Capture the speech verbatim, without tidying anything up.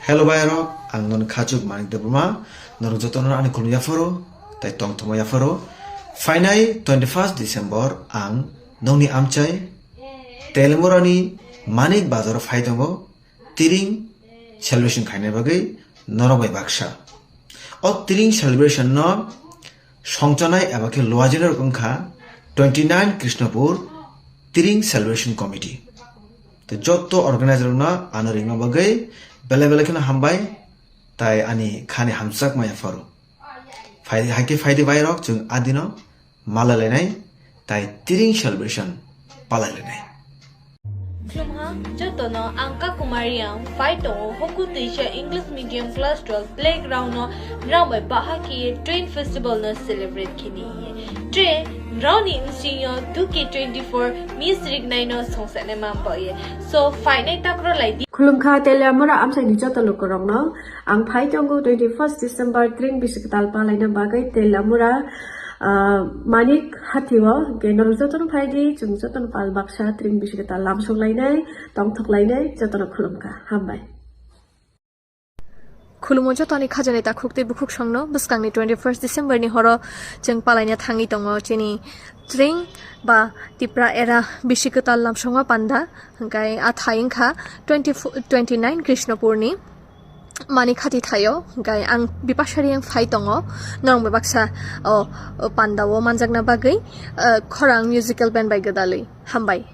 Hello bayarok, ang non Khachuk Manik Debbarma, norok jotono ani khulum yapharo, tai tongthoma yapharo. Phainai twenty first December ang nongni amchai Telemurani Manik Bazar phai tongo, Tiring celebration khaina bagwi norok bai baksa. O Tiring celebration no songchanai eba khe luajinai rok wngkha twenty nine Krishnapur Tiring Celebration Committee. Tei jotto organizer rokno ano ringma bagwi belai belai kheno hambai, tai ani khani hamjakma yapharo. Phai, haikhe phaidi bairok chwng adino malailainai, tai Tiring celebration palailainai. Khulumha jotono, ang Kakumari ang phai tongo Hokutwi cha English medium class twelve playground no nrang bai baha khe train festival no celebrate khini. Train nrang ni nsingyo two K twenty four Miss Rignai no songsa nai man baoye. So, phainai takro lai di. Khulumkha Teliamura amchaini joto lukurokno. Ang phai tongo twenty first December Tiring bisi kwtal palaina bagwi Teliamura, ah, Manik Hathio, hwnkhe norok jotono phai di, chwng jotono pal baksa Tiring bisi kwtal lamsok lainai, tongthok lainai, jotono khulumkha. Hambai. Khulumo jotoni khajani takhuk tei bukhuk songno bwskangni twenty first December ni horo chwng palaina thangwi tongo chini Tiring ba Tipra era bisi kwtal lamsokma panda, hwnkhe a thai wngkha twenty, twenty nine Krishnapurni Manik Hathi thaio, hwnkhe ang Bipasha Reang phai tongo, norok bai baksa o, o panda o manjakna bagwi, eh, khorang musical band bai gwdalwi. Hambai.